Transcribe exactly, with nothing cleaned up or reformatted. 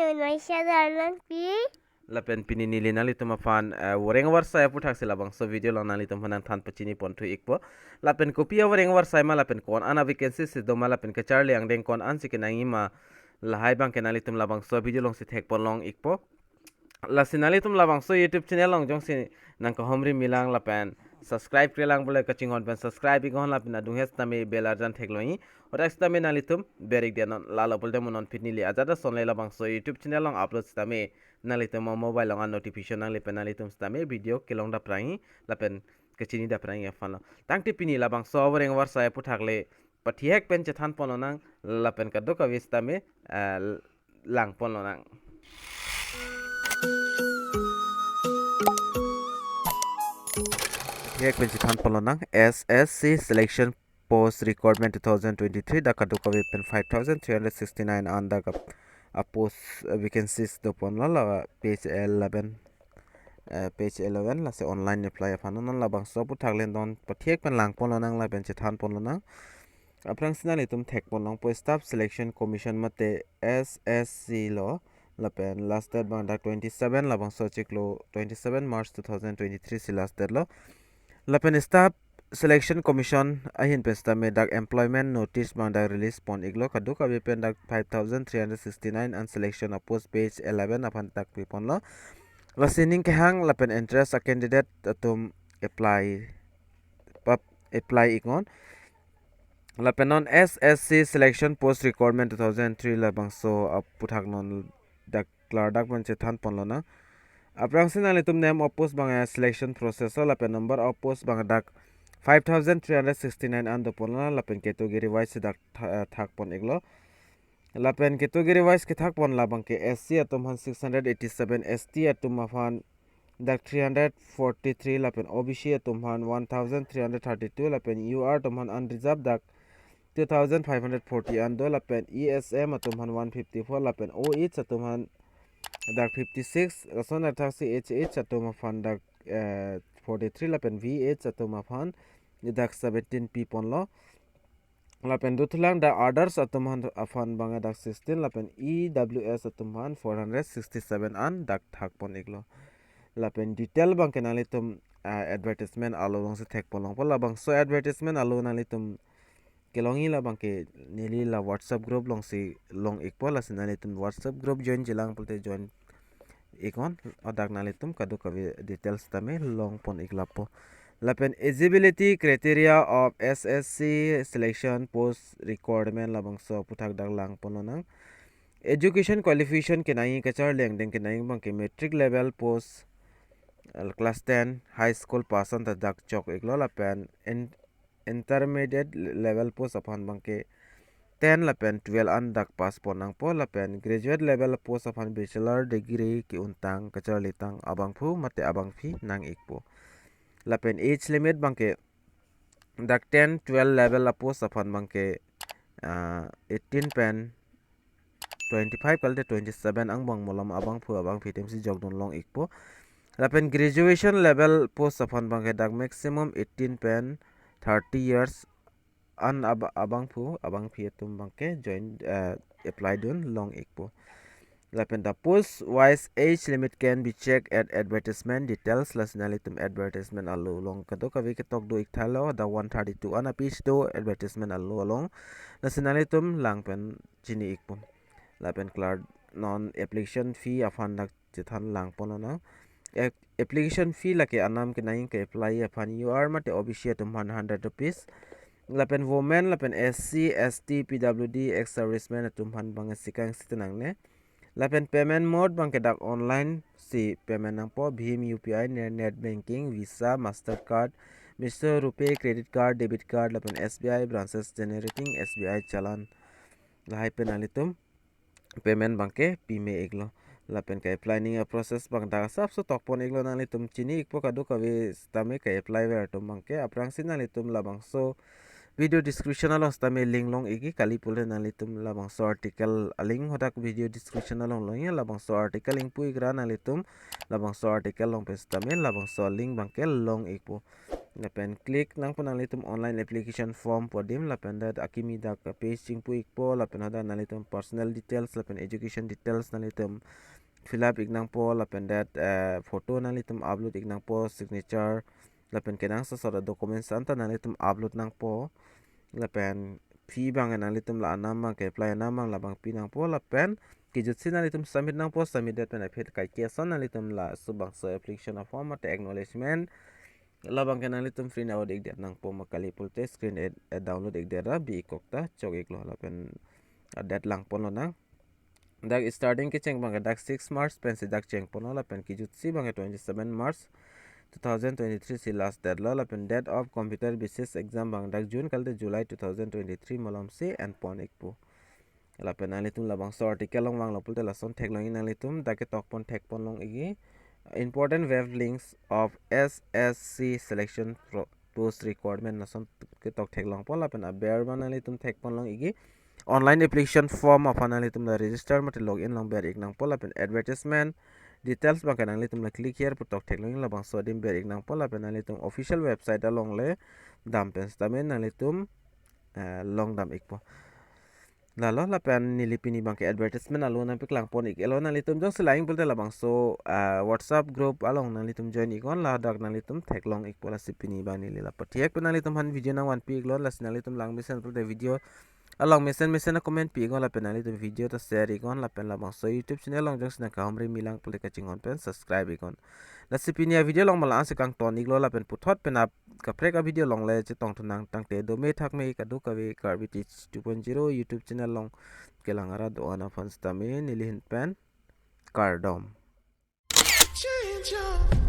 Indonesia dalan pi. Lapen pini neli nanglitum aphan, eh, voreng varsai aputhaksi labangso video along nanglitum aphan nangthan pachini ponthu ikpo. Lapen kopi avoreng varsai ma lapen ko-an a-vacancy si doma lapen kacharli angdeng ko-an si kenangji ma, lahai abangke nanglitum labangso video alongsi thekponlong ikpo. Lasi nanglitum labangso YouTube channel along jongsi nangkahumri milang lapen subscribe krelang pule kachinghon pen subscribe iknon lapen adung hes tame bell arjan theklongji. Odak sitame nanglitum berik dia non lalo pulote mo non pini neli ajat ason le labangso YouTube channel along upload sitame nanglitum mo mobile along an notification nangle pen nanglitum sitame video kelong daprangji lapen kachini daprangji aphanlo. Tangte pini labangso voreng varsai aputhak le pathihek pen chethanponlonang lapen kadokave sitame, eh, langponlonang. Pathihek pen chethanponlonang S S C selection post requirement two thousand twenty-three dak kadokave pen five thousand three hundred sixty-nine an dak ap-, a-post, eh, vacancies doponlo la page eleven, eh, page eleven lasi online apply aphan non labangso aputhak le non pathihek pen langponlonang lapen chethanponlonang. Aphrangsi nanglitum thekponlongpo Staff Selection Commission mate S S C lo lapen last date abang dak twenty-seven labangso chiklo twenty-seven March two thousand twenty-three si last date lo. Lapen Staff Selection Commission ahin pen sitame dak employment notice abang dak release pon iklo, kadokave pen dak five thousand three hundred sixty-nine an selection a-post page eleven aphan dak piponlo. Lasi ning kehang lapen interest a-candidate atum apply, pap, apply iknon. Lapen non S S C selection post requirement two thousand three labangso aputhak non dak klardak pen chethanponlonang. Aphrangsi nanglitum name of post abang selection process lo lapen number of post abang dak five thousand three hundred sixty-nine an doponlo lapen category wise dak tha-, thakpon iklo. Lapen category wise kethakpon labangke S C atum aphan six hundred eighty-seven, S T atum aphan dak three hundred forty-three lapen O B C atum aphan one thousand three hundred thirty-two lapen U R atum aphan unreserved dak two thousand five hundred forty an do lapen E S M atum aphan one fifty-four lapen O H atum aphan dak fifty-six, lason athaksi H H atum aphan dak, eh, forty-three lapen V H atum aphan dak seventeen piponlo. Lapen dothulang dak others atum aphan, aphan abang dak sixteen lapen E W S atum aphan four hundred sixty-seven an dak thakpon iklo. Lapen detail abangke nanglitum, ah, advertisement alo alongsi thekponlongpo. Labangso advertisement alo nanglitum kelongji labangke neli la WhatsApp group alongsi long ikpo, lasi nanglitum WhatsApp group join jilang pulote join iknon, odak nanglitum kadokave details tame longpon iklappo. Lapen eligibility criteria of S S C selection post requirement labangso aputhak dak langponlonang. Education qualification kenangji, kacharli angdeng kenangji abangke matric level post, eh, class ten, high school pass an ta dak chok iklo lapen in-, intermediate level post aphan abangke ten lapen twelve an dak pass pon nangpo lapen graduate level post aphan bachelor degree ke-untang kacharlitang abangphu mate abangpi nang ikpo. Lapen age limit abangke dak ten, twelve level a-post aphan abangke, ah, eighteen pen twenty-five kalite twenty-seven angbong malom abangphu abangpi atumsi jokdun long ikpo. Lapen graduation level post aphan abangke dak maximum eighteen pen thirty years an ab-, abangphu abangpi atum abangke join, eh, apply dun long ikpo. Lapen the post wise age limit can be checked at advertisement details, lasi nanglitum advertisement alo along kadokave ketok do ikthalo, the one thirty-two an a-page do advertisement alo along, lasi nanglitum lang pen chini ikpo. Lapen klar non application fee aphan dak chethan langponlonang. Ap-, application fee lake anam kenangji ke-apply aphan U R mate O B C atum aphan hundred rupees. Lapen women lapen S C, S T, P W D, ex-servicemen atum aphan abang sikang sitenang ne. Lapen payment mode abangke dak online si payment nangpo, Bhim U P I, ne-, net banking, Visa, Mastercard, Meesho, RuPay, credit card, debit card, lapen S B I branches generating S B I challan. Lahai pen nanglitum payment abangke pime iklo. Lapen ke-apply nangji a-process abang dak asapso tokpon iklo, nanglitum chini ikpo kadokave sitame ke-apply ver atum abangke. Aphrangsi nanglitum labangso video description along sitame link long-ikji, kali pulote nanglitum labangso article a-link hadak video description along longji, labangso article ingpu-ik ra nanglitum labangso article along pen sitame labangso link abangke long-ikpo. Lapen click nangpo nanglitum online application form pu adim, lapen dak akimi dak page chingpu-ikpo, lapen hadak nanglitum personal details lapen education details nanglitum fill up-ik nangpo, lapen dak, eh, photo nanglitum upload-ik nangpo, signature, lapen kenangsot asor documents anta nanglitum upload nangpo. Lapen fee abang nanglitum la anam abangke apply anam abang labang pi nangpo, lapen kejutsi nanglitum submit nangpo, submit det pen aphi kaike ason nanglitum laso bangso application form mate acknowledgement labangke nanglitum print out-ik det nangpo, ma kali pulote screen ad, ad download-ik det ra bi-ik kok ta chok-iklo, lapen adet langponlonang. Dak starting kecheng abangke dak six March pensi dak chengponlo, lapen kejutsi abangke twenty-seven March two thousand twenty-three si last date lo, lapen date of computer basis exam abang dak June kalte July two thousand twenty-three malomsi enpon-ikpo. Lapen nanglitum labangso article along vanglo pulote lason theklongji nanglitum, dak ketokpon thekpon long-ikji. Important web links of S S C selection pro-, post requirement lason ketok theklongpo, lapen aber abang nanglitum thekpon long-ikji. Online application form aphan nanglitum la register mate login along ber-ik nangpo, lapen advertisement details abangke nanglitum la click here pu tok theklongji, labangso adim ber-ik nangpo, lapen nanglitum official website along le dam pen sitame nanglitum, eh, long dam-ikpo. Lalo lapen neli pini abangke advertisement alo nangpaklangpon-ik-etlo, nanglitum jongsi la-ing pulote labangso, ah, WhatsApp group along nanglitum join-iknon, ladak nanglitum theklong-ikpo. Lasi pini abang neli la pathek pen nanglitum aphan video nangvanpi-iklo, lasi nanglitum lang mesen pulote video along mesen mesen a-comment pi-iknon, lapen nanglitum video ta share-iknon, lapen labangso YouTube channel along jongsi nangkahumri milang pulote kachinghon pen subscribe-iknon. Lasi pini a-video along ma la-ansi kangton-iklo, lapen puthot pen ap kaprek a-video along le chetongthu nang tangte dome thakme kadokave Karbi Teach two point zero YouTube channel along kelang arat do-an aphan sitame neli ahin pen kardom. Change your